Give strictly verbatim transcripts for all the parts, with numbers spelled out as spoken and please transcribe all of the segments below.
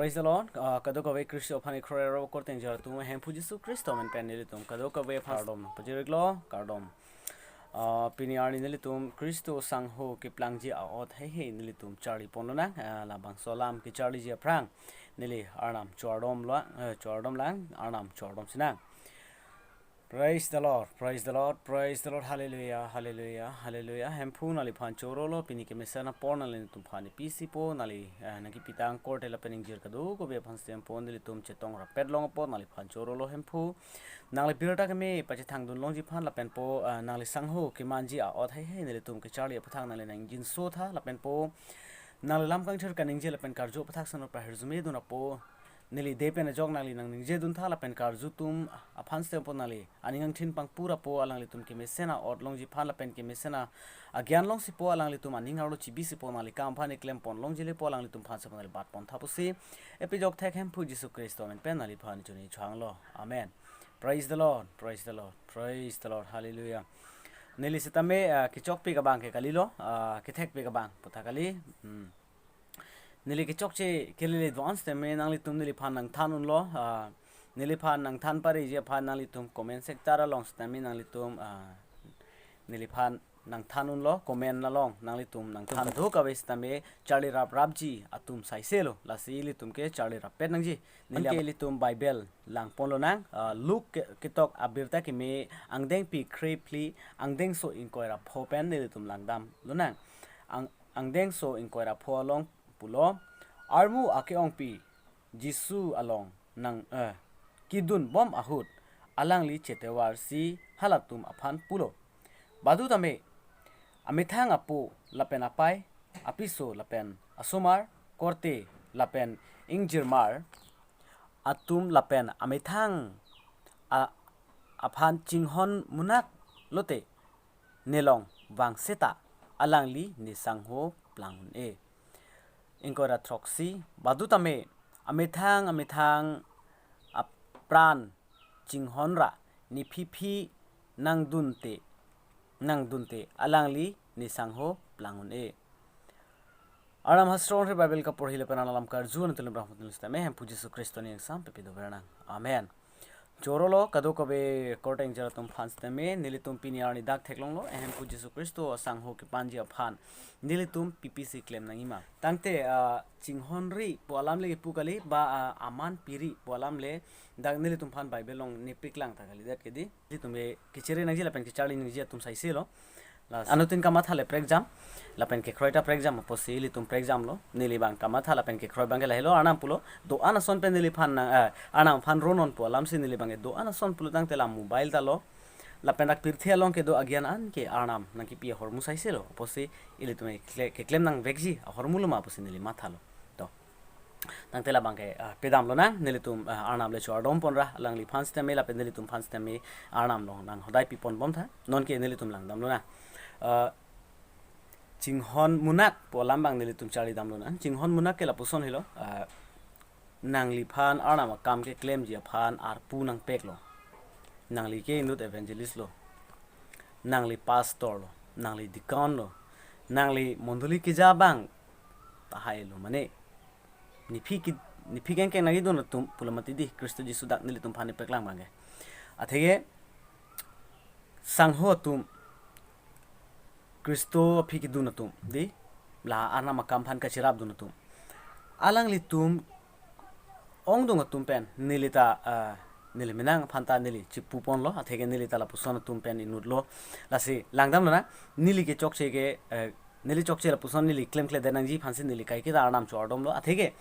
Praise the Lord. Uh, kadokave Khristo aphan ikroi aro korte ingjir atum Hemphu Jisu Khristo amen pen nelitum kadokave aphan kardom pajiriklo, kardom. Uh, pini arni nelitum Khristo asangho keplangji a-ot heihei nelitum charli pon lonang, uh, labangso alam kecharliji aphrang neli Arnam chardom la, uh, chardom lang, Arnam chardom sinang. Praise the Lord, praise the Lord, praise the Lord, hallelujah, hallelujah, hallelujah. Hemphu nangliphan chorolo, pini kemesen apor nanglitum aphan ipisipo, nangli, eh, nangkipitang korte lapen ingjir kadokave aphan sitame po, nelitum chetong rapet longpo, nangliphan chorolo Hemphu. Nangli birta keme pachethang dun longji aphan lapen po, eh, nangli sangho kemanji a-ot heihei nelitum kecharli apathak nangli nangjinso tha lapen po, nangli lam kangthir kaningje lapen karju apathak sano prahirjume dun apo, neli de pen ajok nangli nangningje dun tha lapen karju atum aphan sitame po nangli aning angthin pangpur apo, alanglitum kemesen a-ot longji aphan lapen kemesen a-agyan longsi po, alanglitum aning arlo chibisi po, nangli kam aphan iklem pon longji le po, alanglitum aphan sitame nangli bat pon tha pusi, epi jok thek Hemphu Jisu Khristo amen pen nangliphan chuni changlo. Amen. Praise the Lord, praise the Lord, praise the Lord, hallelujah. Neli sitame, ah, kechokpik abang ke kalilo, ah, kethekpik abang pu tha kali. Hmm. Neli kechokche kelele do-an sitame nanglitum neliphan nangthan unlo, ah, neliphan nangthan pariji aphan nanglitum comment section along sitame nanglitum, ah, neliphan nangthan unlo, comment along nanglitum nangthan do kave sitame charli rap rapji atum saiselo, lasi ilitum ke charli rappet nangji. Neli ke ilitum Bible lang pon lonang, ah, Luke ke-, ketok abirta keme angdengpi krephli angdengso ingkoi ra pho pen nelitum langdam lonang. Ang-, angdengso ingkoi ra pho along pulo, armu ake-ongpi Jisu along nang, eh, kedun bom ahut alangli chetevar si halatum aphan pulo, badu tame amethang apo lapen apei, apiso lapen asomar, korte lapen ingjirmar atum lapen amethang a-, aphan chinghon munak lote nelong vang seta alangli ne sangho plang un-e. Ingkoi ra throksi, badu tame amethang amethang apran chinghon ra ne phiphi nangdunte, nangdunte alangli ne sangho plang un-e. Arnam hastro ri Bible kaporhi lapen alam karju an tulim rahmut neli sitame Hemphu Jisu Khristo aning angsam pepi dover nang. Amen. Chorolo kadokave korte ingjir atum aphan sitame nelitum pini arni dak theklonglo, Hemphu Jisu Khristo asangho kepanji aphan nelitum pipisi klem nangji ma. Tangte, ah, chinghon ri pu alam le pu kali ba, ah, aman piri pu alam le dak nelitum aphan Bible along nepiklang ta kalidet kedi. Nelitum ke kechere nangji lapen kecharli nangji atum saiselo. Las-, anuttin kamatha le prekjam, lapen kekroi ta prekjam, apotsi ilitum prekjamlo, neli abang kamatha lapen kekroi abang ke lahelo, Arnam pulo, do-an ason pen neliphan nang, eh, Arnam aphan ronnon pu alamsi neli abang ke do-an ason pulo tangte la mobile ta lo, lapen dak pirthe along kedo agyan an ke Arnam nangkipi ahormu saiselo, apotsi ilitum ke kle-, keklem nangvekji ahormu lo ma pusi neli mathalo. To. Tangte labang ke, ah, pedam lonang, nelitum, ah, Arnam le chardom ponra, alangliphan sitame, lapen nelitum aphan sitame, Arnam along nang hodai pipon bom tha, non ke nelitum langdam lonang. Ah, chinghon munak pu alam abang nelitum charlidam lonang, chinghon munak ke lapuson helo, ah, nangliphan Arnam akam keklemji aphan arpu nangpeklo. Nangli ke inut evangelist lo. Nangli pastor lo. Nangli deacon lo. Nangli mondoli keja abang tahai lo mane. Nephi ke, nephi kengkeng nangkedun atum pulo mati di, Khristo Jisu dak nelitum aphan nepeklang abang ke. Atheke sangho atum, Khristo aphi kedun atum, di, la Arnam akam aphan kacherapdun atum, alanglitum ongdung atum pen neli ta, ah, neli menang aphan ta neli chipu ponlo, atheke neli ta lapuson atum pen inutlo, lasi langdam lonang, neli kechokche ke, eh, neli chokche lapuson neli klemkledet nangji aphansi neli kaiketa Arnam chardom lo, atheke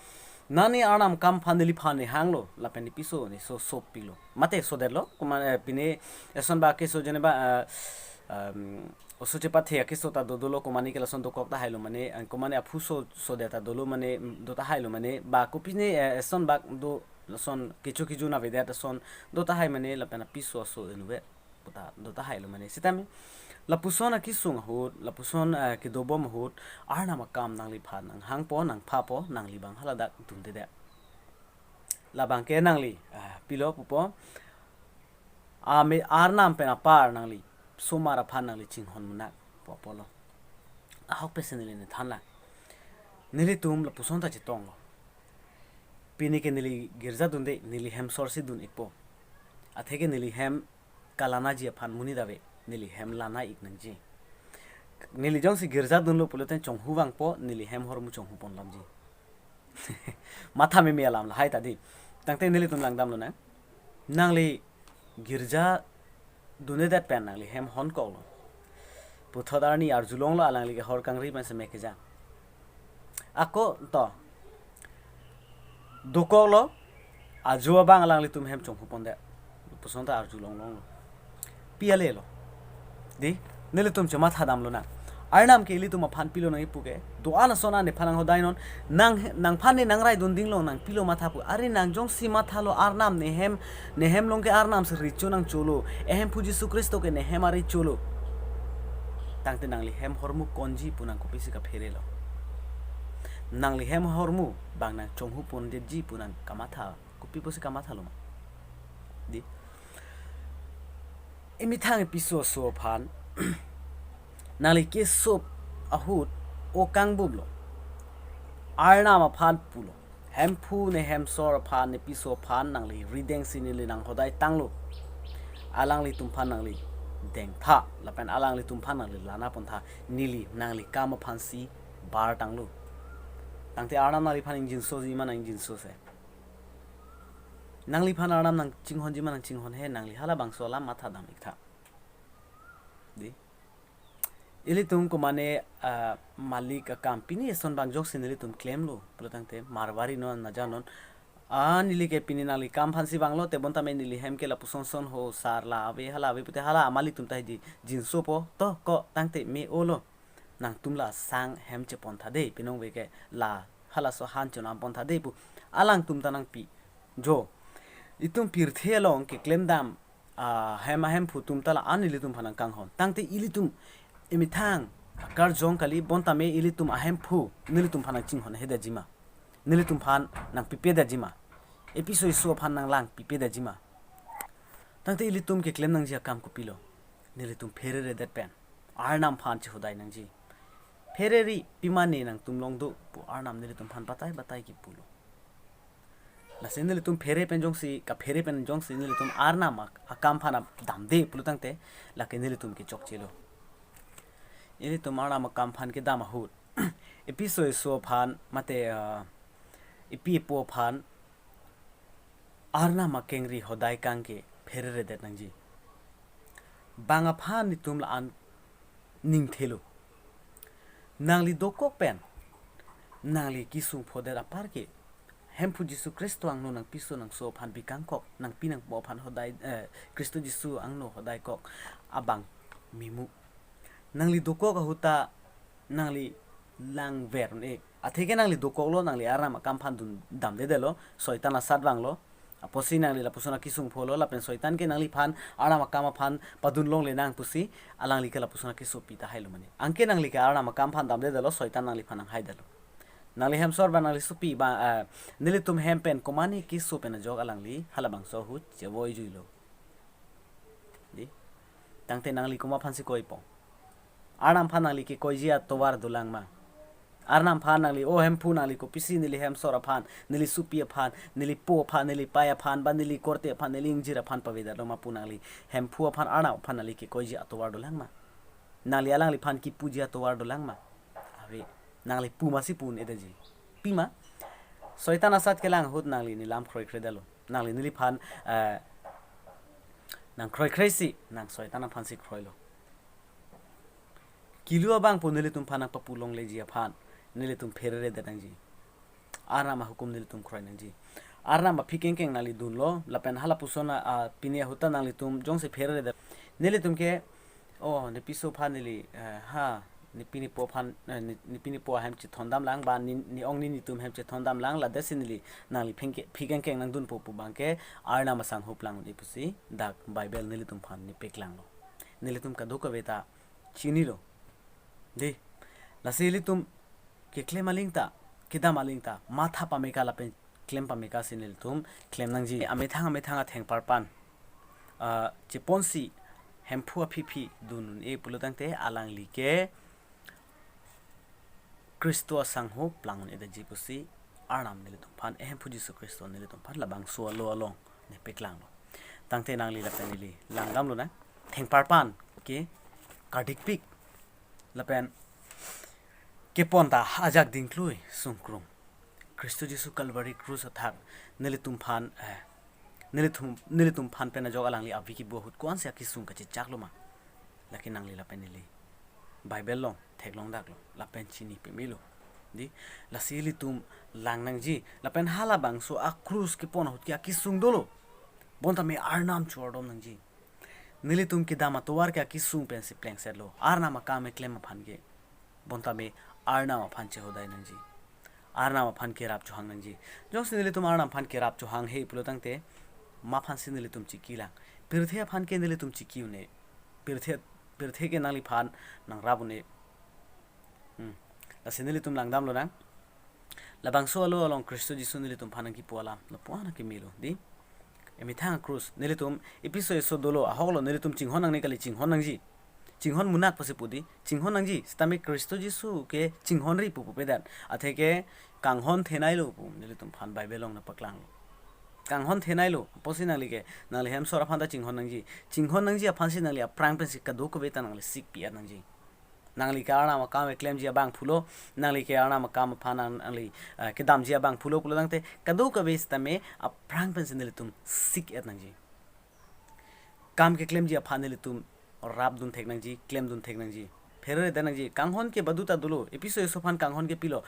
nani Arnam akam aphan neliphan nehanglo, lapen nepiso neso sop pilo. Mate sodetlo, komat, eh, pine eson ba keso jeneba, eh, um, oso chepathe akeso ta dodolo, komane ke lason dokok tahai lo mane, eh, komane aphu so, sodet ta dolo mane, mm, do tahai lo mane, ba kopine, eh, eson bak do lason kecho kejun avedet ason do tahai mane, lapen apiso aso inutvet puta do tahai lo mane. Sitame lapuson akesung ahut, lapuson, eh, kedobom ahut, Arnam akam nangliphan nanghangpo, nangphapo, nangli abang haladak dundedet. Labang ke nangli, ah, pilo pupo, ame Arnam pen apar nangli somar aphan nangli chinghon munak pu apotlo. Ahok pensi neli nethanlang. Nelitum lapuson ta chetonglo. Pini ke neli girja dunde, neli hem sor si dun-ikpo. Atheke neli hem kalanaji aphan monit ave, neli hem lana-ik nangji. Neli jongsi girja dunlo pulote chonghu vangpo, neli hem hormu chonghu ponlomji. Matha meme alam lahai ta dei. Tangte nelitum langdamlonang. Nangli girja dundedet pen nangli hem honkoklo. Puthot arni arjulonglo, alangli ke hor kangri pen seme kejang. Ako to. Dokoklo, ajo abang alanglitum hem chonghu pondet. Puson ta arjulonglonglo. Pi ale lo. Dei, nelitum chematha damlonang. Arnam ke ilitum aphan pilo nangji pu ke. Do-an ason an nephan nanghodainon. Nang, nangphan ne nangraidun dinglo, nang pilo matha pu. Are nang jongsi mathalo Arnam ne hem, ne hem along ke Arnam si recho nangcholo. Ehemphu Jisu Khristo ke ne hem arecholo. Tangte nangli hem hormu konji pu nang kopisi kapherelo. Nangli hem hormu bang nang chonghu pondetji pu nang kamatha. Kopi pusi kamathalo ma? Dei. Emethang episo aso aphan nangli keso ahut o kangbumlo. Arnam aphan pulo. Hemphu ne hemsor aphan ne piso aphan nangli rideng si neli nanghodai tanglo. Alanglitum aphan nangli dengtha. Lapen alanglitum aphan nangli lana pontha. Neli nangli kam aphan si bar tanglo. Tangte Arnam nangliphan ingjinsoji ma nangjinsose. Nangliphan Arnam nangchinghonji ma nangchinghonhe, nangli halabangso alam matha dam-iktha. Dei. Ilitum komane, ah, malik akam pini eson bang jongsi nelitum klemlo. Pulotangte Marwari non, naja non. Ah, neli ke pini nangli kam aphan si vanglo, tebon tame neli hem ke lapuson son ho, sar la ave, hala ave pute hala amalik atum ta hiji jinsopo. To ko tangte me-olo. Nangtum la sang hem chepontha dei, pinong ve ke la halaso han chonam pontha dei pu alangtum ta nangpi. Jo, itum pirthe along keklem dam, ah, hem ahemphu atum ta la-an ilitum aphan nangkanghon. Tangte ilitum emethang akarjong kali, bon tame ilitum ahemphu nelitum aphan nangchinghonhedetji ma. Nelitum aphan nangpipedetji ma. Episo eso aphan nanglangpipedetji ma. Tangte ilitum keklem nangji akam kopilo. Nelitum phereredet pen Arnam aphan chehodai nangji. Phereri pima ne nangtum along do pu Arnam nelitum aphan batai batai kipulo. Lasi nelitum phere pen jongsi, kaphere pen jongsi nelitum Arnam ak-, akam aphan damde pulotangte lake nelitum kechokchelo. Ilitum Arnam akam aphan kedam ahut episo eso aphan mate, ah, epi epo aphan Arnam akengri hodai kang ke phereredet nangji. Bang aphan netum la-an ningthelo. Nangli dokok pen nangli kesung phodet apar ke Hemphu Jisu Khristo angno nangpiso nangso aphan bikangkok, nangpi nangpo aphan hodai, eh, Khristo Jisu angno hodaikok abang memu. Nangli dokok ahut ta nangli langver un-e. Atheke nangli dokoklo, nangli Arnam akam aphan dun damdedetlo, Soitan asat vanglo. Apotsi nangli lapuson akesung pholo, lapen Soitan ke nangliphan Arnam akam aphan padun longle nang pusi, alangli ke lapuson akesopi tahailo mane. Anke nangli ke Arnam akam aphan damdedetlo, Soitan nangliphan nanghaidetlo. Nangli hemsor ba nangli sopi ba, eh, nelitum hem pen komane keso pen ajok alangli halabangso ahut chevoijuilo. Dei. Tangte nangli komat aphan si koipo? Arnam aphan nangli kekoiji atovar dolang ma? Arnam aphan nangli, o Hemphu, nangli kopisi neli hemsor aphan, neli sopi aphan, neli po aphan, neli pei aphan, ba neli korte aphan, neli ingjir aphan pavedetlo ma pu nangli Hemphu aphan, Arnam aphan nangli kekoiji atovar dolang ma? Nangli alangliphan kipuji atovar dolang ma? Ave, nangli pu masi pu un-edetji. Pima, Soitan asat kelang ahut nangli nelam kroikredetlo. Nangli neliphan, eh, nangkroikre si, nang Soitan aphan si kroilo. Kilu abang pu nelitum aphan nangpapu longleji aphan nelitum phereredet nangji. Arnam ahukum nelitum kroi nangji. Arnam aphi kengkeng nangli dunlo, lapen halapuson a, a, pini ahut ta nanglitum jongsi phereredet. Nelitum ke, oh, nepiso aphan neli, eh, ha, nepi nepo aphan, eh, ne, nepi nepo ahem chethondamlang, ba ne, ne-ong ne netum hem chethondamlang, ladak si neli nangli phengke, phi kengkeng nangdunpo pu abang ke Arnam asangho plang un-e pusi dak Bible nelitum aphan nepaklanglo. Nelitum kadokave ta chinilo. Dei, lasi ilitum keklem aling ta, kedam aling ta, matha pameka lapen klem pameka si nelitum klem nangji. Amethang amethang athengparpan, ah, cheponsi Hemphu aphi aphi dun un-e pulotangte alangli ke Khristo asangho plang un-edetji pusi Arnam nelitum aphan, Ehemphu Jisu Khristo nelitum aphan labangso alo along ne paklanglo. Tangte nangli lapen neli langdamlonang, thengparpan ke kardikpik lapen kepon ta ajak dingklui sungkrung. Khristo Jisu Calvary Cross athak nelitum aphan, eh, nelitum, nelitum aphan pen ajok alangli avi kibu ahut ko-ansi akesung kachechakloma, lake nangli lapen neli Bible along theklongdaklo lapen chini pemelo. Di, lasi ilitum lang nangji, lapen halabangso akrus kepon ahut ke akesung dolo. Bonta me Arnam chordomnangji. Nelitum kedam atovar ke akesung pensi plengsetlo. Arnam akam keklem aphan ke, bonta me Arnam aphan chehodai nangji. Arnam aphan kerap chohang nangji. Jongsi nelitum Arnam aphan kerap chohanghe pulo tangte, ma aphansi nelitum chikilang? Pirthe aphan ke nelitum chiki un-e. Pirthe, pirthe ke nangliphan nangrap un-e. Hmm. Lasi nelitum langdamlonang. Labangso alo along Khristo Jisu nelitum aphan nangkipu alam lapu-an akemelo, di. Emethang akrus, nelitum episo eso dolo, ahoklo, nelitum chinghon nangne kali, chinghon nangji. Chinghon munak pusi pu, di, chinghon nangji, sitame Khristo Jisu ke chinghonri pu pupedet. Atheke kanghon thenailo pu nelitum aphan Bible along nangpaklanglo. Kanghon thenailo, apotsi nangli ke, nangli hemsor aphan ta chinghon nangji. Chinghon nangji aphansi nangli aphrang pensi kadokave ta nangli sikpi-et nangji. Nangli ke Arnam akam keklemji abangphulo, nangli ke Arnam akam aphan nang-, nangli, eh, kedamji abangphulo pulo tangte, kadokave sitame aphrang pensi nelitum sik-et nangji. Kam keklemji aphan nelitum rapdun thek nangji, klemdun thek nangji. Pherere den nangji, kanghon ke baduta dolo, episo eso aphan kanghon kepilo.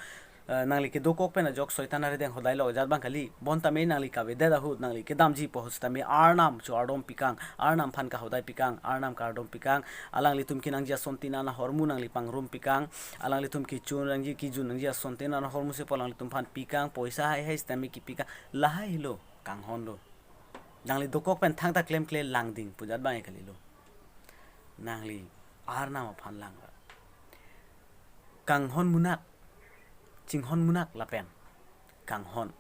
Eh, nangli kedokok pen ajok Soitan arideng hodailo ajat abang kali. Bonta me nangli kavedet ahut, nangli kedamji pu ahut sitame Arnam chordompikang, Arnam aphan kahodai pikang, Arnam kardom pikang, alanglitum kenangji asontin an ahormu nangli pangrum pikang, alanglitum kechun nangji, kejun nangji asontin an ahormu si pu alanglitum aphan pikang, poisa haihai sitame kipikang, lahai lo, kanghon lo. Nangli dokok pen thangta klemkle langding pu ajat abang kalilo. Nangli Arnam aphan langrat. Kanghon munak, chinghon munak lapen kanghon.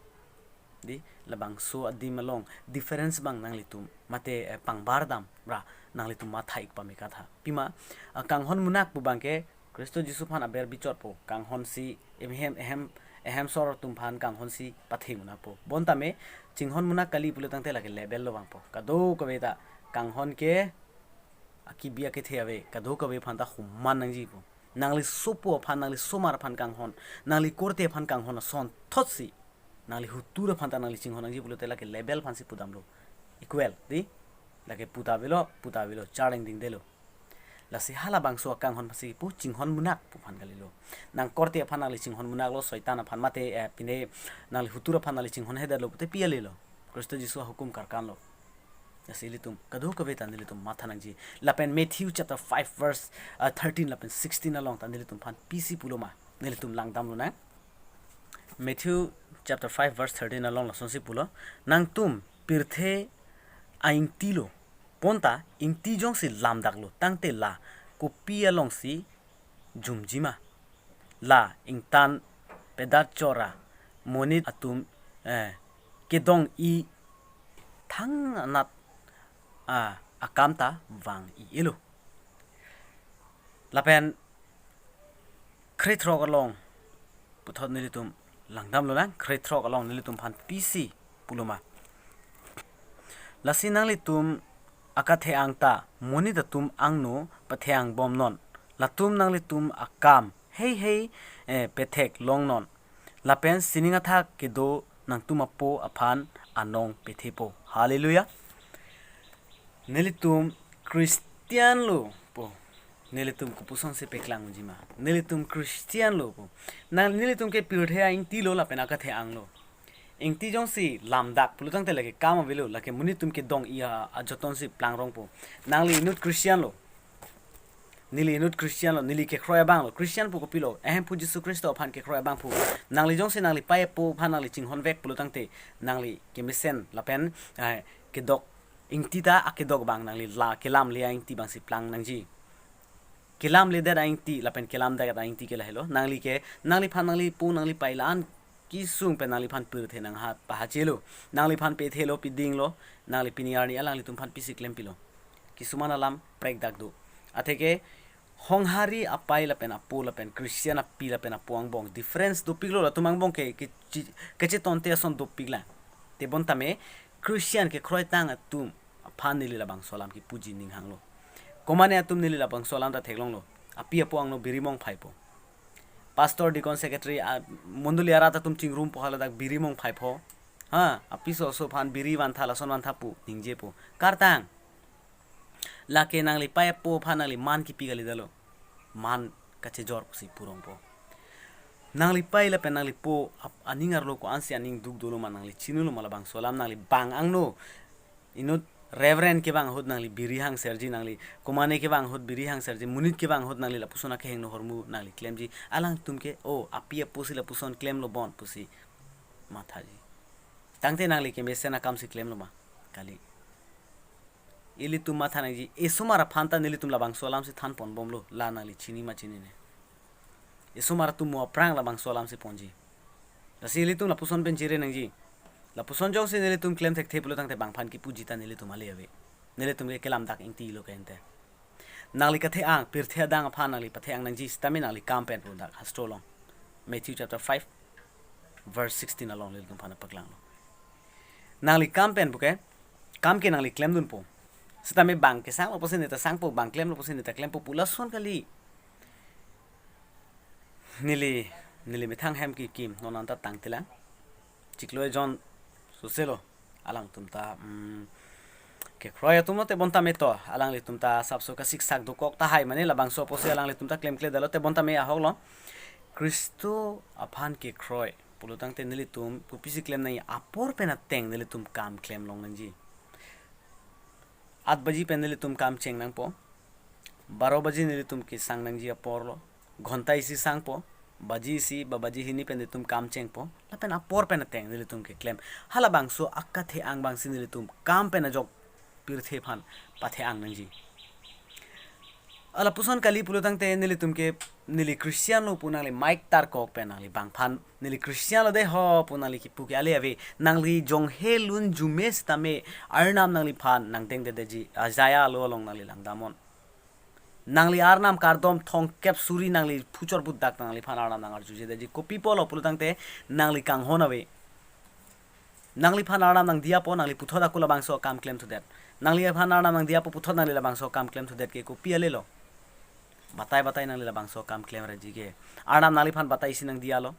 Di, labangso adim along difference abang nanglitum mate, eh, pangbar damra nanglitum matha-ik pame katha. Pima, ah, kanghon munak pu abang ke Khristo Jisu aphan aber bichotpo, kanghonsi ehem, ehem, ehemsor atum aphan kanghonsi pathe munakpo. Bonta me chinghon munak kali pulo tangte lake level lo vangpo. Kadokave ta kanghon ke akibi akethe ave, kadokave aphan ta homan nangjipo. Nangli sopo aphan, nangli somar aphan kanghon, nangli korte aphan kanghon asonthotsi nangli hutur aphan ta nangli chinghon nangji pulote lake level aphansi pudamlo. Equal, di? Lake puta avelo, puta avelo, charleng dingdelo. Lasi halabangso akanghon aphansi pu chinghon munak pu aphan kalilo. Nang korte aphan nangli chinghon munaklo, Soitan aphan mate, eh, pine nangli hutur aphan nangli chinghon hedetlo pute pi alilo. Khristo Jisu ahukum karkanlo. Lasi ilitum kadokave ta nelitum matha nangji. Lapen Matthew chapter five verse, uh, thirteen lapen sixteen along ta nelitum aphan pisi puloma, nelitum langdamlonang. Matthew chapter five verse thirteen along lasonsi pulo, "Nangtum pirthe a-ingtilo, bonta ingti jongsi lamdaklo tangte la kopi alongsi jumjima? La ingtan pedat chora monit atum, eh, kedong-i thang anat, ah, akam ta vang-i-elo." Lapen krethrok along puthot nelitum langdamlonang, krethrok along nelitum aphan pisi puloma. Lasi nanglitum akathe-ang ta monit atum angno pathe-ang bomnon. Latum nanglitum akam heihei, eh, pethek longnon. Lapen sining athak kedo nangtum apo aphan anong pethepo. Hallelujah. Nelitum Christian lo pu nelitum kopusonsi peklang unjima? Nelitum Christian lo pu. Na nelitum ke pirthe a-ingtilo lapen akathe-anglo. Ingti jongsi lamdak pulo tangte lake kam avelo, lake monit atum kedong-i a-, ajotonsi plangrongpo. Nangli inut Christian lo. Neli inut Christian lo, neli kekroi abang lo. Christian pu kopilo? Ehemphu Jisu Khristo aphan kekroi abangphu. Nangli jongsi nangli pei apo aphan nangli chinghonvek pulo tangte, nangli kemesen lapen, eh, kedok ingti ta akedok abang nangli la kelamle a-ingti abangsi plang nangji. Kelamledet a-ingti lapen kelamdak a-ingti ke lahelo. Nangli ke, nangliphan nangli po nangli pei la-an kesung pen nangliphan pirthe nanghat pahachelo. Nangliphan pethelo, pedinglo, nangli pini arni alanglitum aphan pisi klempilo. Kisuman alam prekdak do. Atheke Honghari apei lapen apo lapen Christian api lapen apo angbong difference dopiklo, latum angbong ke, ke chi-, kachetonte ason dopiklang. Tebon tame Christian kekroitang atum aphan neli labangso alam kipuji ning hanglo. Komane atum neli labangso alam ta theklonglo. Api apo angno biri mongphaipo. Pastor, deacon, secretary, a, mondoli arat atum chingrumpo, haladak biri mongphaipo. Ha, apiso aso aphan biri vantha, lason vantha pu ningjepo. Kartang. Lake nangli pei apo aphan nangli man kipi kalidetlo. Man kachejor pusi purongpo. Nangli pei lapen nangli po ap-, aning arlo ko-ansi aning duk dolo ma nangli chinilo ma labangso alam, nangli bang angno. Inut Reverend kevang ahut nangli biri hangserji, nangli komane kevang ahut biri hangserji, monit kevang ahut nangli lapuson akehingno ahormu nangli klemji. Alangtum ke, o, api apo si lapuson klemlo bon pusi mathaji. Tangte nangli kemesen akamsi klemlo ma? Kali. Ilitum matha nangji, esomar aphan ta nelitum labangso alamsi thanponbomlo, la nangli chini ma chinine. Esomar atum mo aphrang labangso alamsi ponji. Lasi ilitum lapuson pen chere nangji. Lapuson jongsi nelitum klem thekthe pulo tangte bang aphan kipuji ta nelitum ale ave. Nelitum ke kelam dak ingtilo ke ente. Nangli kathe-ang, pirthe adang aphan nangli pathe-ang nangji sitame nangli kam pen pu dak hastro along. Matthew chapter five, verse sixteen along nelitum aphan paklanglo. Nangli kam pen puke, kam ke nangli klemdunpo. Sitame bang kesanglo pusi neta sangpo, bang klemlo pusi neta klempo pu lason kali. Neli, neli methang hem kikim, non anta tangtelang. Chiklo ejon soselo, alangtum ta, mm, kekroi atumlo tebon tame to, alanglitum ta sapso kasiksak dokok tahai mane labangso apotsi alanglitum ta klemkledetlo tebon tame ahoklo. Khristo aphan kekroi pulo tangte nelitum kopisi klem nangji, apor pen ateng nelitum kam klemlong nangji. Aat baji pen nelitum kam cheng nangpo. Baro baji nelitum kesang nangji aporlo. Ghonta isi sangpo. Baji isi ba baji hini pen nelitum kam chengpo. Lapen apor pen ateng nelitum keklem. Halabangso akathe-ang abangsi nelitum kam pen ajok pirthe aphan pathe-ang nangji. Ala puson kali pulo tangte nelitum ke neli Christian lo pu nangli mike tarkok pen nangli bang aphan neli Christian lo dei ho pu nangli kipu ke ale ave. Nangli jonghe lun jume sitame Arnam nangliphan nangdengdedetji, Isaiah alo along nangli langdamnon. Nangli Arnam kardom thomkep suri nangli phuchor putdak nangliphan Arnam nangarjujedetji. Kopi apotlo pulo tangte nangli kanghon ave. Nangliphan Arnam nangdiyapo, nangli puthot ako labangso akam klemthudet. Nangliphan Arnam nangdiyapo puthot nangli labangso akam klemthudet ke kopi alelo? Batai batai nangli labangso akam klemreji ke. Arnam nangliphan batai isi nangdiyalo.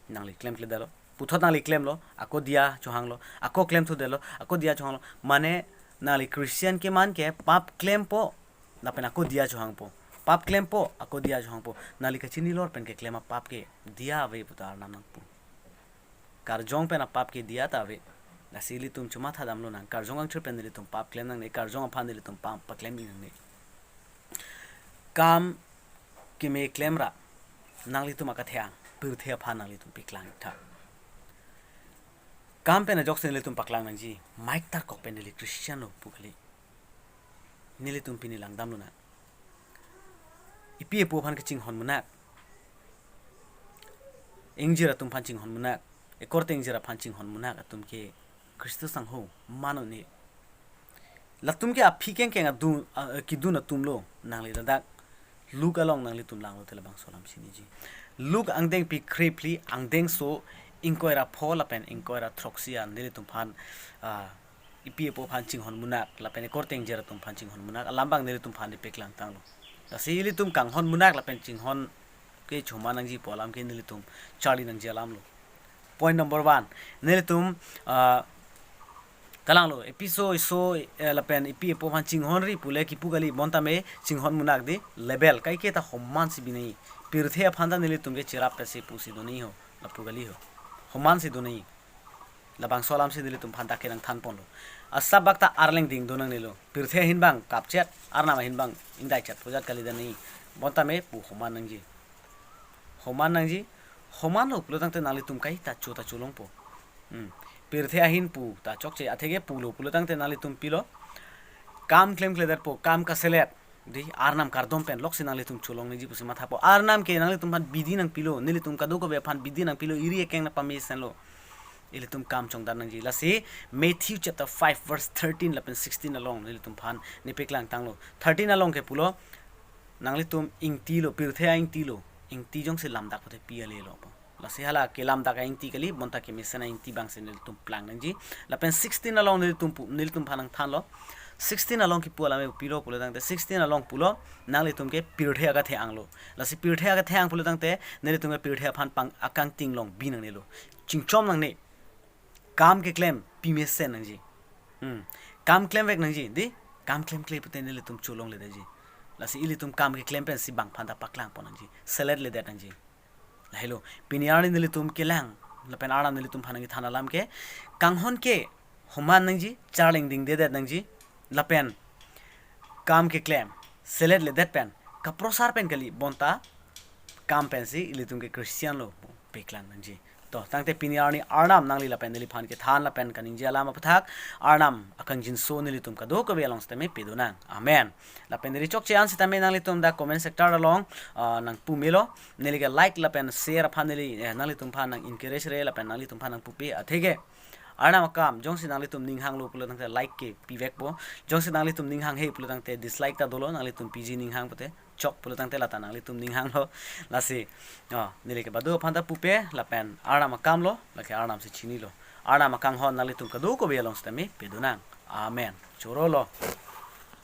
Nangli klemkledetlo. Puthot nangli klemlo, ako diya chohanglo, ako klemthudetlo, ako diya chohanglo. Mane nangli Christian keman ke pap klempo, lapen ako diya chohangpo. Pap klempo, ako diya chohangpo. Nangli kachini lor pen keklem apap ke diya ave puta Arnam nangpu. Karjong pen apap ke diya ta ave. Lasi ilitum chomatha damlonang. Karjong angchir pen nelitum pap klem nangne. Karjong aphan nelitum pap paklem nangne. Kam keme klemra nanglitum akathe-ang, pirthe aphan nanglitum piklang tha. Kam pen ajoksi nelitum paklang nangji. Mike tarkok pen neli Christian lo pu kali. Nelitum pini langdamlonang. Ipi ipo aphan kachinghon munak. Ingjir atum aphan chinghon munak. Ekorte ingjir aphan chinghon munak atum ke Khristo sangho mano ne. Latum ke aphi kengkeng adun, a, kidun atumlo. Nangli ladak Luke along nanglitum langlote labangso alam chiniji. Luke angdengpi krephli, angdengso ingkoi ra pho lapen ingkoi ra throksi an nelitum aphan, ah, ipi ipo aphan chinghon munak lapen ekorte ingjir atum aphan chinghon munak alam abang nelitum aphan dipiklang tanglo. Lasi ilitum kanghon munak lapen chinghon ke choman nangji pu alam ke nelitum charli nangji alamlo. Point number one, nelitum, ah, kalanglo, episo iso, eh, lapen ipi ipo aphan chinghonri pule kipu kali, bonta me chinghon munak di level kaike ta homan si binai. Pirthe aphan ta nelitum ke chirap pesi pusi donai ho, lapu kali ho. Homan si donai. Labangso alam si nelitum aphan ta kenang thanponlo. Asap bak ta arleng ding donang nilo. Pirthe ahin abang kapchet, Arnam ahin abang ingdaichet pujat kali donai. Bonta me pu homan nangji. Homan nangji, homanlo pulo tangte nanglitum kaita cho ta cholongpo. Hmm. Pirthe ahin pu ta chokche, atheke pulo pulo tangte nanglitum pilo. Kam klemkledetpo, kam kaselet. Di Arnam kardom pen loksi nanglitum cholong nangji pusi mathapo. Arnam ke nanglitum aphan bidi nangpilo, nelitum kadokave aphan bidi nangpilo, iri ekeng nangpamesenlo. Ilitum kam chongdar nangji. Lasi Matthew chapter five verse thirteen lapen sixteen along nelitum aphan nepiklang tanglo. Thirteen along ke pulo, nanglitum ingti lo, pirthe a-ingti lo, ingti jongsi lamdak pute pi ale lo po. Lasi hala kelamdak a-ingti kali, bonta kemesen a-ingti abangsi nelitum plang nangji. Lapen sixteen along nelitum pu, nelitum aphan nangthanlo. Sixteen along kipu alam pilo pulo tangte, sixteen along pulo, nanglitum ke pirthe akethe-ang lo. Lasi pirthe akethe-ang pulo tangte, nelitum ke pirthe aphan pang akangting long bi nangnelo. Chingchom nangne. Kam keklem pi mesen nangji. Hmm. Kam klemvek nangji, dei? Kam klemkle pute nelitum cholongledetji. Lasi ilitum kam keklem pensi bang aphanta paklangpon nangji. Seletledet nangji. Lahelo, pini arni nelitum kelang, lapen Arnam nelitum aphan nangkethan alam ke, kanghon ke homan nangji, charlingdingdedet nangji, lapen kam keklem, seletledet pen, kaprosar pen kali, bonta kam pensi ilitum ke Christian lo paklang nangji. To, tangte pini arni Arnam nangli lapen neliphan kethan lapen kaningje alam aputhak, Arnam akangjinso nelitum kadokave along sitame pedonang. Amen. Lapen neli chokche an sitame nanglitum dak comment section along, ah, nangpumelo, neli ke like lapen share aphan neli, eh, nanglitum aphan nang-encourage-re lapen nanglitum aphan nangpupe atheke. Arnam akam, jongsi nanglitum ning hanglo pulo tangte like ke pivekpo. Jongsi nanglitum ning hanghe pulo tangte dislike ta dolo, nanglitum piji ning hang pute chok pulo tangte lata nanglitum ning hanglo. Lasi, oh, neli ke badu aphanta pupe, lapen Arnam akam lo, lake Arnam si chinilo. Arnam akanghon nanglitum kadokave along sitame pedonang. Amen. Chorolo.